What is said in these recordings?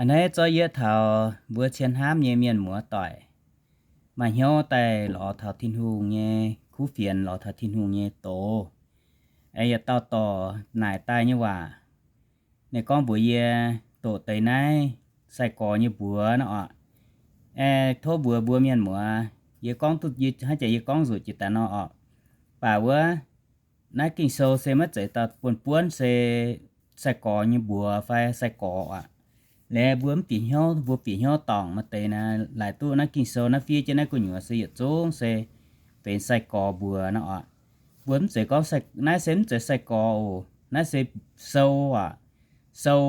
A'hneiv zorqv yietv taux mbuo cien hnamv nyei mienh muoz doic, maaih hnyouv daaih lorz taux Tin-Hungh nyei kuv fienx, lorz taux Tin-Hungh nyei doz. Aeqv, yietc dauh dorc naaic daaih nyei waac, ninh gorngv mbuox yie, doqc deix naaiv sai-gorx nyei mbuox nor oc. Aeqv, tov mbuox mbuo mienh muoz, yie gorngv duqv, hnangv jiex yie gorngv nzuqc jiex daaih nor oc. Baac wuov, naaiv Ging-Sou se maiv zeiz dauh buonv-buonv se sai-gorx nyei mbuox fai sai-gorx aqv. Liuz mbuo mv bieqc hnyouv, mbuo bieqc hnyouv dorngc maaih deix naaic, laaix duqv naaiv Ging-Sou naaiv fiev jienv naaiv gu'nyuoz se yietc zungv se benx sai-gorx mbuox nor oc. Mbuo mv zeiz gorngv, naaiv se mv zeiz sai-gorx oc. Naaiv se sou aqv. Sou,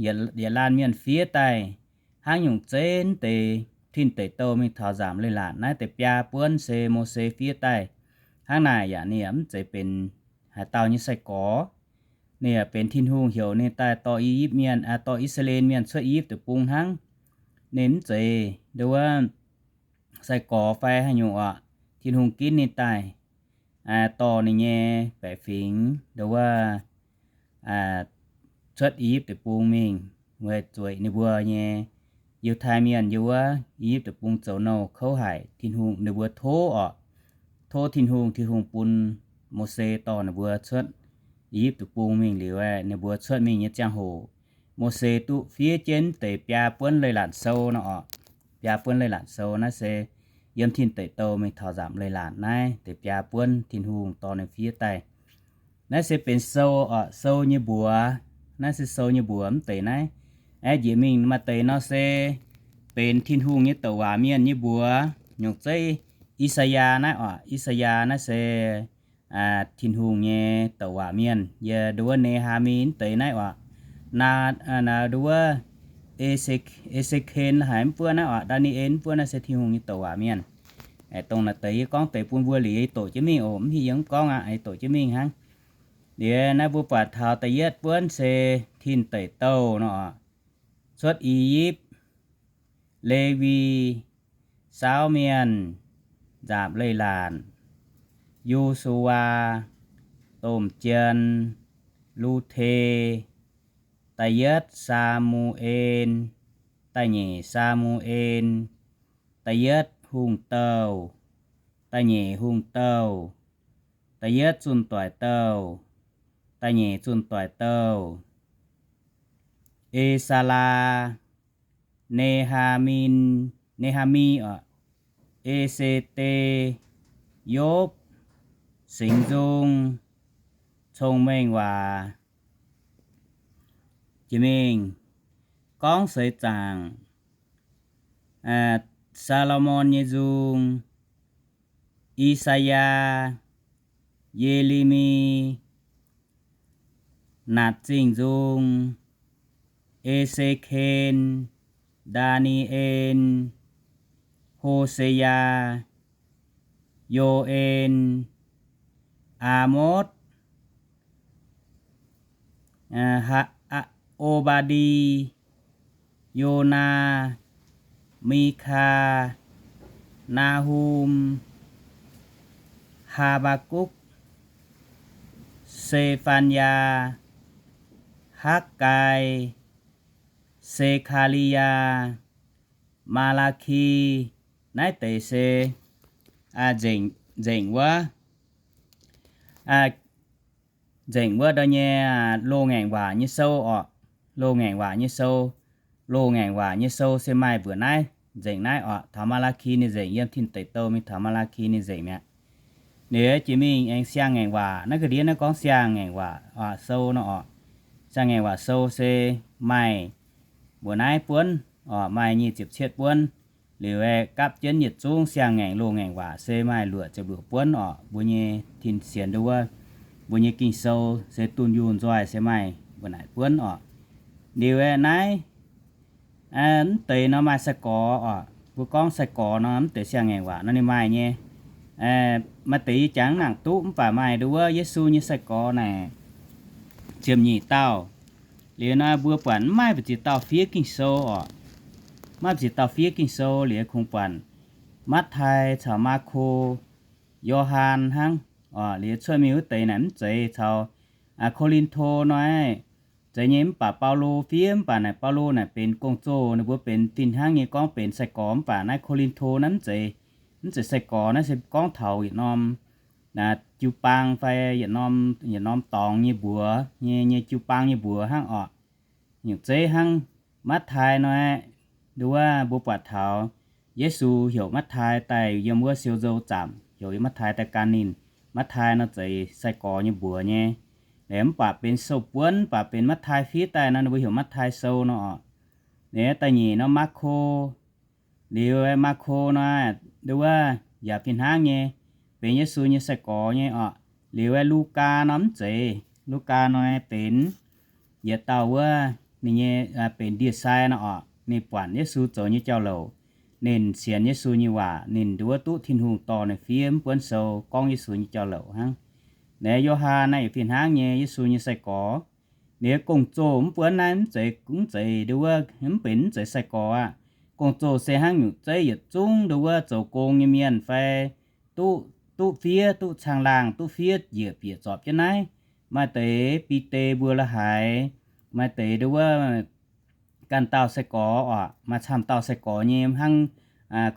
yietc laanh mienh fiev daaih, hnangv nyungc zeiv deix tin-deic douh mingh taux nzamc leiz-latc naaiv deix biaa buonv se Mose fiev daaih. Hnangv naaic yaac ninh yaac mv zeiz benx haaix dauh nyei sai-gorx. Ninh yaac benx Tin-Hungh heuc ninh daaih dorh I^yipv Mienh, dorh I^saa^laa^en Mienh cuotv I^yipv Deic-Bung hnangv. Ninh mv zeiz ndo wuov sai-gorx fai haaix nyungc oc. Tin-Hungh ginv ninh daaih, dorh ninh nyei baeqc fingx ndo wuov cuotv I^yipv Deic-Bung mingh, weic zueiz ninh mbuo nyei Yiutai Mienh yiem wuov I^yipv Deic-Bung zoux nouh kouv haic. Tin-Hungh, ninh mbuo tov oc, tov Tin-Hungh, Tin-Hungh bun Mose dorh ninh mbuo cuotv I^yipv Deic-Bung mingh liuz, ninh mbuo cuotv mingh nyei ziangh hoc, Mose duqv fiev jienv deix biaa buonv leiz-latc sou nor oc. Biaa buonv leiz-latc sou naaiv se yiem tin-deic douh mingh taux nzamc leiz-latc naaiv deix biaa buonv Tin-Hungh dorh ninh fiev daaih. Naaiv se benx sou oc, sou nyei mbuox. Naaiv se sou nyei mbuox mv deix naaiv. Aeqv, njiec mingh maaih deix nor se benx Tin-Hungh nyei douc waac mienh nyei mbuox. Nyungc zeiv I^saa^yaa naaiv oc. I^saa^yaa naaiv se Tin-Hungh nyei douc waac mienh. Yie ndo wuov Ne^haa^mi mv deix naaiv oc. Ndo wuov E^se^ken haic mv buov naaiv oc, Ndaa^ni^en mv buov naaiv se Tin-Hungh nyei douc waac mienh. Dongh naaiv deix yie gorngv deix bun mbuo liuz yie doqc jienv mingh oc, mv hiuv yie mv gorngv aqv, yie doqc jienv mingh hnangv. Liuz naaiv mbuo buatc taux da'yietv buonv se tin-deic douh nor oc. Cuotv I^yipv, Lewi, Saauv Mienh, Nzaapc Leiz-Latc, Yo^su^waa, Domh Jien, Lu^te, da'yietv Saa^mu^en, da'nyeic Saa^mu^en, da'yietv Hungh Douh, da'nyeic Hungh Douh, da'yietv Zunh Doic Douh, da'nyeic Zunh Doic Douh, E^saa^laa, Ne^haa^mi, Ne^haa^mi oc, E^se^de, Yopv, Singx Nzung, Cong-Mengh Waac. Jiex mingh gorngv seix zaangc, Saa^lo^morn nyei nzung, I^saa^yaa, Ye^le^mi, Naatc Zingh Nzung, E^se^ken, Ndaa^ni^en, Ho^se^yaa, Yo^en, Aa^motv, Obaa^ndi, Yonaa, Mikaa, Naa^hum, Haa^mbaa^gukc, Se^faan^yaa, Hakv^gai, Se^kaa^li^yaa, Maa^laa^ki. Naaiv deix se nzengc, nzengc wuov, nzengc wuov ndau nyei loz-ngaengc waac nyei sou oc. Loz-ngaengc waac nyei sou, loz-ngaengc waac nyei sou se maaih mbuoqc naaiv, nzengc naaiv oc. Taux Maa^laa^ki ninh nzengc, yiem tin-deic douh mingh taux Maa^laa^ki ninh nzengc mi'aqv. Ninh jiex mingh aengx siang-ngaengc waac, naaiv ga'ndiev naaiv gorngv siang-ngaengc waac sou nor oc. Siang-ngaengc waac sou se maaih mbuoqc naaiv buonv oc, maaih nyic ziepc cietv buonv. Liuz aeqv, gapv jienv yietc zungv siang-ngaengc loz-ngaengc waac se maaih luoqc ziepc luoqc buonv oc. Mbuo nyei tin sienx ndo wuov, mbuo nyei Ging-Sou se dunh yunh nzoih se maaih mbuoqc naaic buonv oc. Liuz aeqv, naaiv mv deix nor maaih sai-gorx oc. Mbuo gorngv sai-gorx nor mv deix siang-ngaengc waac nor ninh maaih nyei. Maaih deix yie jangx nangc duqv mv baac maaih ndo wuov Yesu nyei sai-gorx naaic ziepc nyeic dauh. Liuz nor mbuo buatc mv maaih mbu'ziex dauh fiev Ging-Sou oc. Maiv mbu'ziex dauh fiev Ging-Sou liuz kungx buatc Matv^tai caux Maako, Yo^han hnangv oc. Liuz cuotv mingh wuov deix naaic mv zeiz caux Ko^lin^to nor, zeiz nyei. Mv baac Baulo fiev, mv baac naaic Baulo naaic benx gong-zoh, ninh mbuo benx fih hnangv nyei gorngv benx sai-gorx. Mv baac naaiv Ko^lin^to naaiv mv zeiz, mv zeiz sai-gorx. Naaiv se gorngv taux yietc norm jiu-baang fai yietc norm, yietc norm dorngx nyei mbuox nyei, nyei jiu-baang nyei mbuox hnangv orqc. Nyungc zeiv hnangv Matv^tai nor, nduov mbuo buatc taux Yesu heuc Matv^tai daaih yiem wuov siou nzou zaamc, heuc Matv^tai daaih gan ninh. Matv^tai nor zeiz sai-gorx nyei mbuox nyei. Mv baac benx sou-buonv, mv baac benx Matv^tai fiev daaih nor, ninh mbuo heuc Matv^tai Sou nor orqc. Liuz da'nyeic nor Maako, liuz Maako nor, nduov yaac fih hnangv nyei, benx Yesu nyei sai-gorx nyei orqc. Liuz Lugaa nor mv zeiz. Lugaa nor benx yietc dauh wuov, ninh nyei benx ndie-sai nor orqc. Ninh buatc Yesu zoux nyei jauv-louc, ninh sienx Yesu nyei waac, ninh nduov duqv Tin-Hungh dorh ninh fiev mv buonv sou gorngv Yesu nyei jauv-louc hnangv. Naaiv Yo^han naaiv yaac fih hnangv nyei, Yesu nyei sai-gorx. Liuz gong-zoh mv buonv naaiv mv zeiz, mv zeiz nduov, mv benx mv zeiz sai-gorx aqv. Gong-zoh se hnangv nyungc zeiv yietc zungv nduov zoux gong nyei mienh fai duqv, duqv fiev, duqv caangh laangh, duqv fiev njiec bieqc zorpc jienv naaiv. Maaih deix Bide mbuo la'haaix, maaih deix nduov ganh dauh sai-gorx orqc, maaih camv dauh sai-gorx nyei hnangv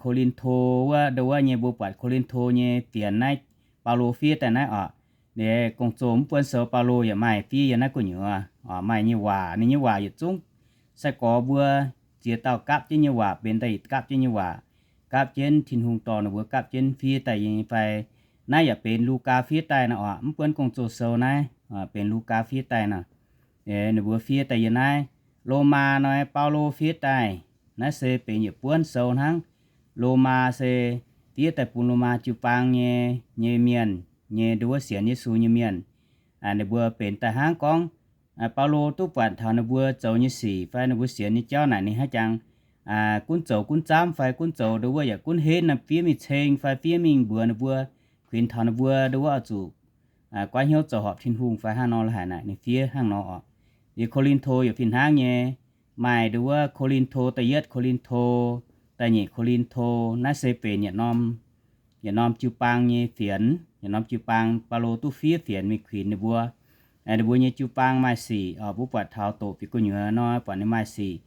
Ko^lin^to wuov, nduov nyei mbuo buatc Ko^lin^to nyei fienx naaiv, Baulo fiev daaih naaiv orqc. Liuz gong-zoh mv buonv sou Baulo yaac maaih fiev yiem naaiv gu'nyuoz orqc. Maaih nyei waac, ninh nyei waac yietc zungv sai-gorx mbuo ziex dauh gapv jienv nyei waac, benx daaih yietc gapv jienv nyei waac, gapv jienv Tin-Hungh dorh ninh mbuo gapv jienv fiev daaih nyei fai. Naaiv yaac benx Lugaa fiev daaih nor orqc. Mv buonv gong-zoh sou naaiv benx Lugaa fiev daaih nor. Ninh mbuo fiev daaih yiem naaiv. Lomaa nor Baulo fiev daaih. Naaiv se benx yietc buonv sou hnangv. Lomaa se fiev daaih bun Lomaa jiu-baang nyei, nyei mienh, nyei nduov sienx Yesu nyei mienh. Ninh mbuo benx daaih hnangv gorngv Baulo duqv buatc taux ninh mbuo zoux nyei sic fai ninh mbuo sienx nyei jauv naaic ninh hnangv jangx gunv zoux gunv zaamv fai gunv zoux nduov yaac gunv henv fiev mingh ceng fai fiev mingh mbuox ninh mbuo, kuinx taux ninh mbuo nduov oix zuqc goiv hnyouv zoux horpc Tin-Hungh fai hnangv nor la'haic naaic ninh fiev hnangv nor orqc. Liuz Ko^lin^to yaac fih hnangv nyei. Maaih nduov Ko^lin^to da'yietv, Ko^lin^to da'nyeic, Ko^lin^to. Naaiv se benx yietc norm, yietc norm jiu-baang nyei fienx, yietc norm jiu-baang Baulo duqv fiev fienx mingh kuinx ninh mbuo. Ninh mbuo nyei jiu-baang maaih sic orqc. Mbuo buatc taux doqc bieqc gu'nyuoz nor buatc ninh maaih sic,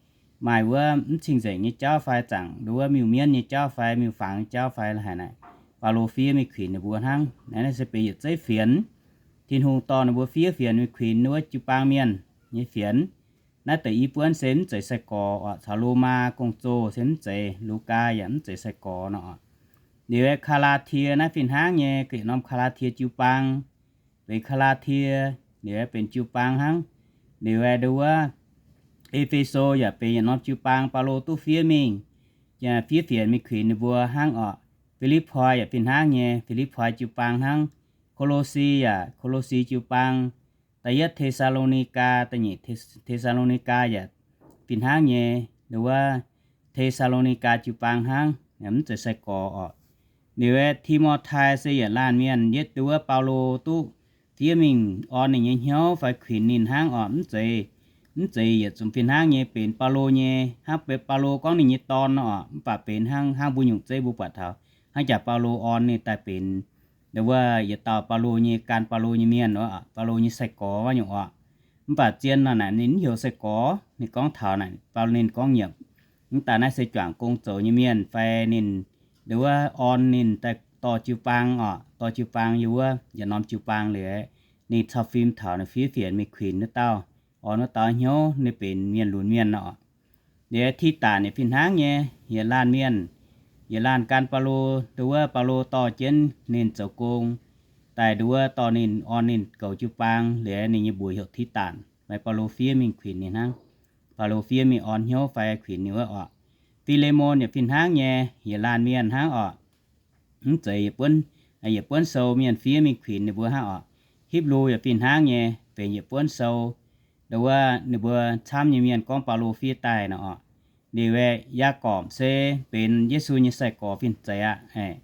maaih wuov mv cing-nzengc nyei jauv fai zaangc nduov miuc-mienv nyei jauv fai miuc-fangx nyei jauv fai la'haic naaic, Baulo fiev mingh kuinx ninh mbuo hnangv. Naaiv se benx yietc zeiv fienx. Tin-Hungh dorh ninh mbuo fiev fienx mingh kuinx wuov jiu-baang mienh nyei fienx. Naaiv deix i buonv se mv zeiz sai-gorx orqc. Caux Lomaa gong-zoh se mv zeiz, Lugaa yaac mv zeiz sai-gorx nor orqc. Liuz Kaa^laa^tie naaiv fih hnangv nyei, yietc norm Kaa^laa^tie jiu-baang, benx Kaa^laa^tie, liuz benx jiu-baang hnangv. Liuz nduov E^fe^so yaac benx yietc norm jiu-baang Baulo duqv fiev mingh, fiev fienx mingh kuinx ninh mbuo hnangv orqc. Fi^lipv^poi yaac fih hnangv nyei, Fi^lipv^poi jiu-baang hnangv. Ko^lo^si yaac Ko^lo^si jiu-baang. Da'yietv Te^saa^lo^ni^gaa, da'nyeic Te^saa^lo^ni^gaa yaac fih hnangv nyei, nduov Te^saa^lo^ni^gaa jiu-baang hnangv, mv zeiz sai-gorx orqc. Liuz Ti^mo^tai se yietc laanh mienh, yietv nduov Baulo duqv fiev mingh orn ninh nyei hnyouv fai kuinx ninh hnangv orqc. Mv zeiz, mv zeiz yietc zungv fih hnangv nyei benx Baulo nyei, hnangv Baulo gorngv ninh nyei dorn nor orqc. Mv baac benx hnangv, hnangv mbuo nyungc zeiv mbuo buatc taux hnangv jaax Baulo orn ninh daaih benx nduov yietc dauh Baulo nyei, gan Baulo nyei mienh, Baulo nyei sai-gorx nyungc orqc. Mv baac zien nor naaic ninh mv heuc sai-gorx, ninh gorngv taux naaic Baulo ninh gorngv nyiemc. Mv daaih naaiv se juangc gong zoux nyei mienh fai ninh nduov orn ninh daaih dorh jiu-baang orqc, dorh jiu-baang yiem wuov yietc norm jiu-baang liuz, ninh cau fim taux ninh fiev fienx mingh kuinx wuov dauh, orn wuov dauh hnyouv ninh benx mienh lunx mienh orqc. Liuz Tidatc yaac fih hnangv nyei, yietc laanh mienh, yietc laanh gan Baulo, nduov Baulo dorh jienv ninh zoux gong, daaih nduov dorh ninh orn ninh goux jiu-baang liuz, ninh nyei mbuox heuc Tidatc, maaih Baulo fiev mingh kuinx ninh hnangv. Baulo fiev mingh orn hnyouv fai kuinx ninh wuov orqc. Fi^le^mon yaac fih hnangv nyei, yietc laanh mienh hnangv orqc. Mv zeiz yietc buonv, yietc buonv sou mienh fiev mingh kuinx ninh mbuo hnangv orqc. Hipv^lu yaac fih hnangv nyei, benx yietc buonv sou, nduov ninh mbuo camv nyei mienh gorngv Baulo fiev daaih nor orqc. Liuz Yaagorpc se benx Yesu nyei sai-gorx fin-zeiz aqv.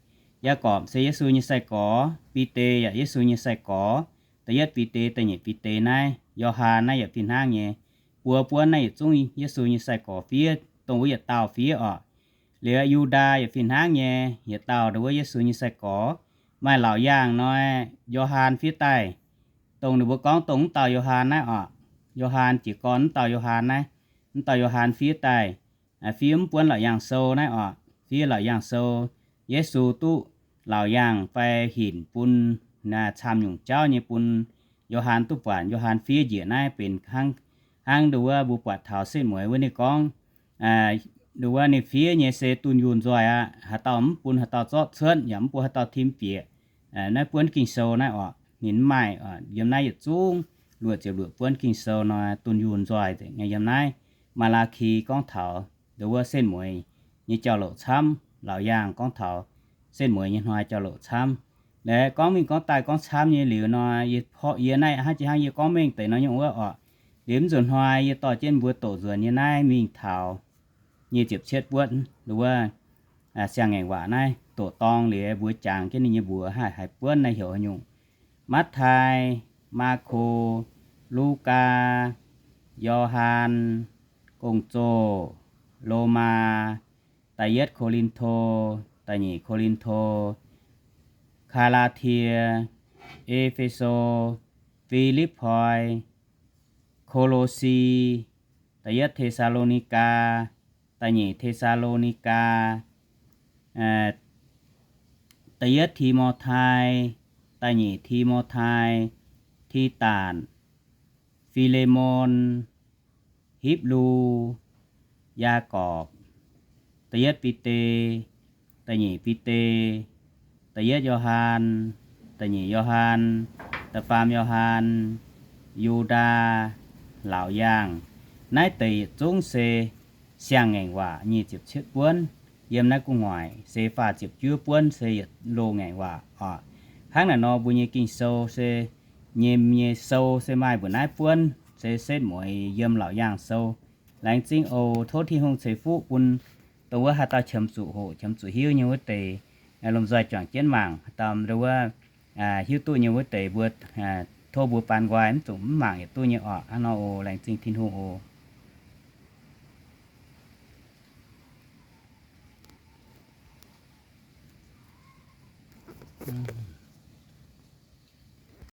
Yaagorpc se Yesu nyei sai-gorx. Bide yaac Yesu nyei sai-gorx. Da'yietv Bide, da'nyeic Bide naaiv. Yo^han naaiv yaac fih hnangv nyei. Buo buonv naaiv yietc zungv Yesu nyei sai-gorx fiev, dongh wuov yietc dauh fiev orqc. Liuz Yu^ndaa yaac fih hnangv nyei, yietc dauh nduov Yesu nyei sai-gorx. Maaih laauc yaangh nor, Yo^han fiev daaih, dongh ninh mbuo gorngv dongh wuov dauh Yo^han naaiv orqc. Yo^han jiez gorn wuov dauh Yo^han naaiv. Wuov dauh Yo^han fiev daaih, fiev mv buonv Laauc Yaangh Sou naaiv oc. Fiev Laauc Yaangh Sou, Yesu duqv Laauc Yaangh fai hinc bun camv nyungc jauv nyei bun Yo^han duqv buatc. Yo^han fiev njiec naaiv benx hnangv nduov wuov mbuo buatc taux setv mueiz wuov ninh gorngv, nduov wuov ninh fiev nyei se dunh yunh nzoih aqv. Haaix dauh mv bun haaix dauh zorqv cuotv, yaac mv bun haaix dauh tim bieqc. Naaiv buonv Ging-Sou naaiv oc, ninh mv maaih. Yiem naaiv yietc zungv luoqc ziepc luoqc buonv Ging-Sou nor dunh yunh nzoih nzengc nyei. Yiem naaiv Maa^laa^ki gorngv taux nduov wuov setv mueiz nyei jauv-louc camv. Laauc Yaangh gorngv taux setv mueiz nyei hnoi jauv-louc camv. Laaix gorngv mingh gorngv daaih gorngv camv nyei liuz nor, yie naaiv hnangv jiex hnangv yie gorngv mengh deix nor nyungc wuov oc. Liuz mv nzunc hnoi yie dorh jienv mbuo doqc nzuonx nyei naaiv mingh taux nyic ziepc cietv buonv nduov wuov siang-ngaengc waac naaiv doqc dorng liuz mbuo jangx jienv ninh nyei mbuox haih haiz buonv naaiv heuc nyungc. Matv^tai, Maako, Lugaa, Yo^han, Gong-Zoh, Lomaa, da'yietv Ko^lin^to, da'nyeic Ko^lin^to, Kaa^laa^tie, E^fe^so, Fi^lipv^poi, Ko^lo^si, da'yietv Te^saa^lo^ni^gaa, da'nyeic Te^saa^lo^ni^gaa, da'yietv Ti^mo^tai, da'nyeic Ti^mo^tai, Tidatc, Fi^le^mon, Hipv^lu, Yaagorpc, da'yietv Bide, da'nyeic Bide, da'yietv Yo^han, da'nyeic Yo^han, da'faam Yo^han, Yu^ndaa, Laauc Yaangh. Naaiv deix yietc zungv se siang-ngaengc waac nyic ziepc cietv buonv. Yiem naaiv gu'nguaaic se faah ziepc juov buonv se yietc loz-ngaengc waac oc. Hnangv naaic nor mbuo nyei Ging-Sou se, nyei, nyei sou se maaih mbuoqc naaiv buonv se setv mueiz yiem Laauc Yaangh Sou. Laengz zingh oc. Tov Tin-Hungh ceix fuqv bun dongh wuov haaix dauh qiemx zuqc hoqc, qiemx zuqc hiuv nyei wuov deix, lomh nzoih juangc jienv mangc. Haaix dauh dongh wuov hiuv duqv nyei wuov deix mbuo, tov mbuo baan nqoi, mv zuqc mv mangc yietc duqv nyei oc. Hnangv nor oc. Laengz zingh Tin-Hungh oc.